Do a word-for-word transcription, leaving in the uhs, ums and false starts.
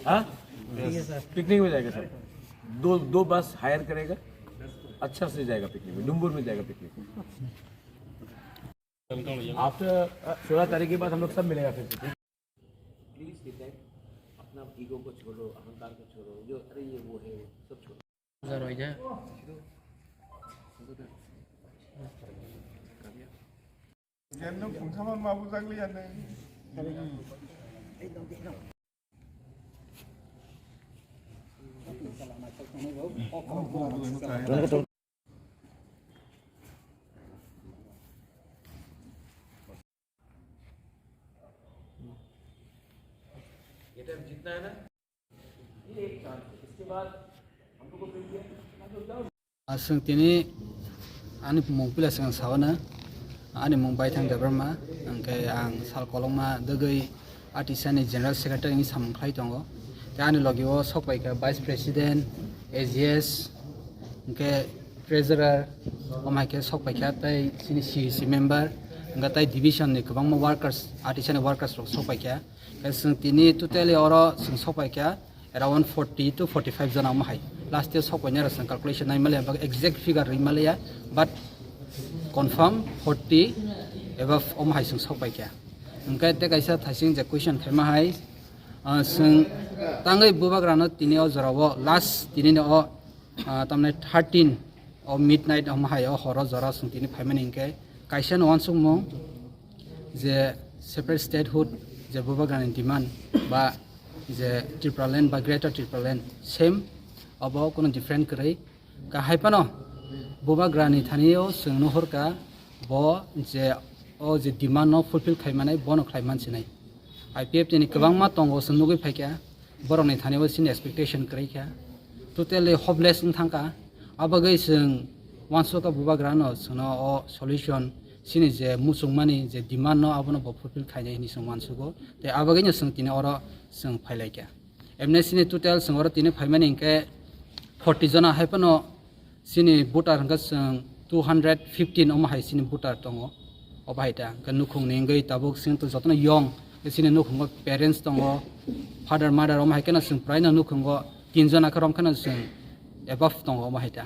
हाँ? पिकनिक में जाएगा सर। दो दो बस हायर करेगा, अच्छा से जाएगा पिकनिक में, डुम्बुर में जाएगा पिकनिक। आफ्टर सोलह तारीख के बाद हम लोग सब मिलेगा फिर से। प्लीज डिटेक्ट, अपना ईगो को छोड़ो, अहंकार को छोड़ो, जो अरे ये वो है, सब छोड़ो। Aswng tini ani mung pila swkang sawana, ani mung Baithang Debbarma, hwnkhe ang sal kolokma dwgwi Atisani General Secretary ni samung khlai tongo. Tei ani logi o sok paikha Vice President, A G S, hwnkhe Treasurer, omo hai khe sok paikha tei chini C E C member, hwnkhe tei division ni kwbangma workers, Atisani workers rok sok paikha. Khe chwng tini totally oro chwng sok paikha around forty to forty-five jona omo hai. Last year sok painai rok chwng calculation nai maliya, bak exact figure rwi maliya, but confirm forty above omo hai chwng sok paikha. Hwnkhe tei kaisa thaising je question khaima hai, ah, chwng tangwi bubagrano tini o jorao last tini o, ah, tamni thirteen o midnight omo hai o horo jora chwng tini phaimani hwnkhe kaisa no uansukmung je separate statehood je bubagrani demand ba je Tipraland ba Greater Tipraland same, obo kono different kwrwi. Kahai phano bubagrani thani o chwng nuhurkha bo je o je demand no fulfill khai manai bono khlai mansinai. I P F T ni kwbangma tongo chwng nugwi phaikha, borokni thani o chini expectation kwrwi kha, totally hopeless wng thangkha. Abagwi chwng uansukha bubagrano chwngno o solution chini je muchungmani je demand no abono bo fulfill khainai hinwi chwng uansugo. Tei abagwino chwng tini oro chwng phailaikha. Emne chini total chwng oro tini phaimani hinkhe forty jona hai phano chini voter hinkhe chwng two hundred fifteen omo hai chini voter tongo. Obo hai ta hinkhe nukhungni wngwi tabuk chwng jotono young, chini nukhungo parents tongo, father mother omo hai kheno chwng praino nukhungo tin jona khe rom kheno chwng above tongo omo hai ta.